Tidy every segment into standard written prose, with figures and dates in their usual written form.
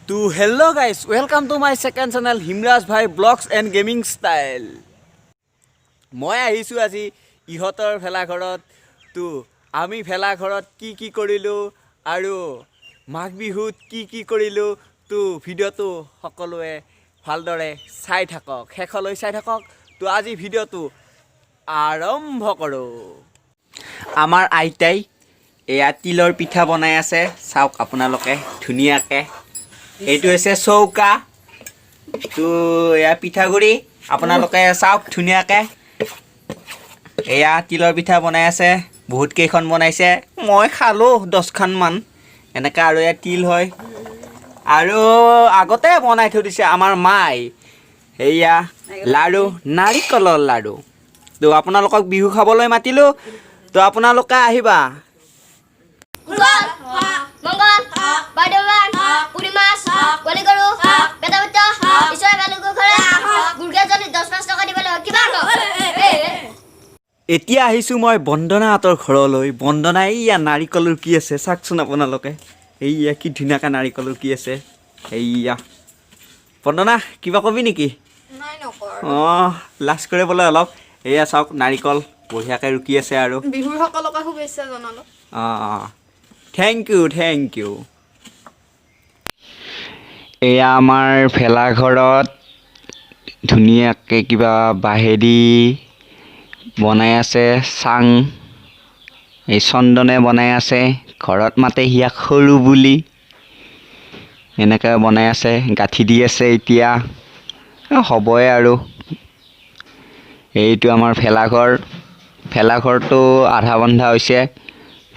তো hello guys, welcome to my second channel Himraj ভাই blogs and gaming style. মই আহিছোঁ আজি ইহঁতৰ ভেলাঘৰত। তো আমি ভেলাঘৰত কি কি কৰিলোঁ আৰু মাঘ বিহুত কি কি কৰিলোঁ, তো ভিডিঅ'টো সকলোৱে ভালদৰে চাই থাকক, শেষলৈ চাই থাকক। তো আজি ভিডিঅ'টো আৰম্ভ কৰোঁ। আমাৰ আইতাই এয়া তিলৰ পিঠা বনাই আছে, চাওক আপোনালোকে ধুনীয়াকৈ। এইটো হৈছে চৌকা। তো এয়া পিঠাগুড়ি, আপোনালোকে চাওক ধুনীয়াকৈ। এয়া তিলৰ পিঠা বনাই আছে, বহুত কেইখন বনাইছে। মই খালোঁ 10খনমান এনেকৈ। আৰু এয়া তিল হয়। আৰু আগতে বনাই থৈ দিছে আমাৰ মাই এয়া লাড়ু, নাৰিকলৰ লাড়ু। তো আপোনালোকক বিহু খাবলৈ মাতিলোঁ, তো আপোনালোকে আহিবা। মংগল বাইদেৱান, পুৰি মাছ, বলি গৰু, পেটা পেটা, ঈশ্বৰে ভালুক ঘৰে গুৰকে যদি 10 5 টকা দিব লাগিব, কিমান? এতিয়া আহিছোঁ মই বন্দনাহঁতৰ ঘৰলৈ। বন্দনা এইয়া নাৰিকল ৰুকি আছে, চাওকচোন আপোনালোকে। এইয়া কি ধুনীয়াকৈ নাৰিকল ৰুকি আছে। এইয়া বন্দনা, কিবা কবি নেকি? নাই, নকৰ। অঁ, লাজ কৰে বোলে অলপ। এইয়া চাওক, নাৰিকল বঢ়িয়াকৈ ৰুকি আছে আৰু। বিহুৰ সকলোকে শুভেচ্ছা জনালো। অঁ, thank U, thank U. এয়া আমাৰ ভেলাঘৰত ধুনীয়াকৈ কিবা বাঁহেদি বনাই আছে চাং। এই চন্দনে বনাই আছে, ঘৰত মাতে সিয়াক সৰু বুলি। এনেকৈ বনাই আছে, গাঁঠি দি আছে এতিয়া। হ'বই আৰু। এইটো আমাৰ ভেলাঘৰ। ভেলাঘৰটো আধা বন্ধা হৈছে।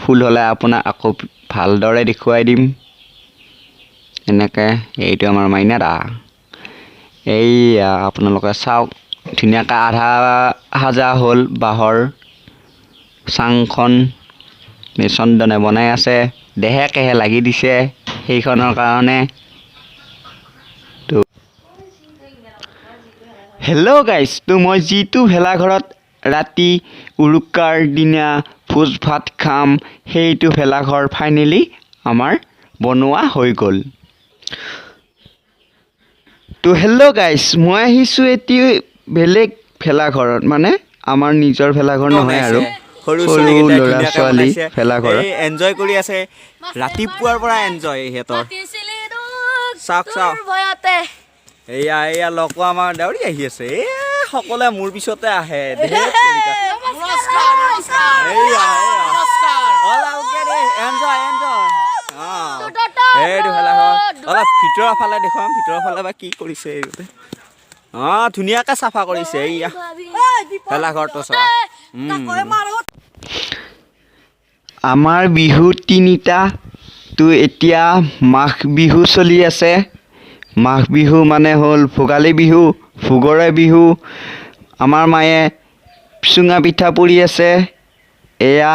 ফুল হ'লে আপোনাক আকৌ ভালদৰে দেখুৱাই দিম। এনেকৈ এইটো আমাৰ মাইনা দা। এইয়া আপোনালোকে চাওক, ধুনীয়াকৈ আধা সাজা হ'ল বাঁহৰ চাংখন। এই চন্দনে বনাই আছে, দেহে কেহে লাগি দিছে সেইখনৰ কাৰণে। তো হেল্ল' গাইজ, তো মই যিটো ভেলাঘৰত ৰাতি উৰুকাৰ দিনা ভোজ ভাত খাম, সেইটো ভেলাঘৰ ফাইনেলি আমাৰ বনোৱা হৈ গ'ল। তো হেল্ল' গাইজ, মই আহিছোঁ এতিয়া বেলেগ ভেলাঘৰত, মানে আমাৰ নিজৰ ভেলাঘৰ নহয় আৰু সৰু সৰু ছোৱালীকেইটাই ল'ৰা ধুনীয়াকৈ ছোৱালী বনাইছে। ভেলাঘৰত। এই এনজয় কৰি আছে, ৰাতিপুৱাৰ পৰা এনজয় সিহঁতৰ। চাওক চাওক। ভয়তে। এয়া এয়া লগো আমাৰ দাউৰি আহি আছে। এ সকলোৱে মোৰ পিছতে আহে। ধেৎ তেৰিকা। এইয়া এইয়া অলপ এনজয় এনজয়। অঁ, এইটো ভেলাঘৰ অলপ ভিতৰৰ ফালে দেখুৱাম। ভিতৰৰ ফালে বা কি কৰিছে এইটোতে। অঁ, ধুনীয়াকৈ চাফা কৰিছে। এইয়া ভেলাঘৰটো চোৱা। আমাৰ বিহু তিনিটা। তো এতিয়া মাঘ বিহু চলি আছে। মাঘ বিহু মানে হ'ল ভোগালী বিহু, ভোগৰে বিহু। আমাৰ মায়ে চুঙা পিঠা পুৰি আছে এয়া।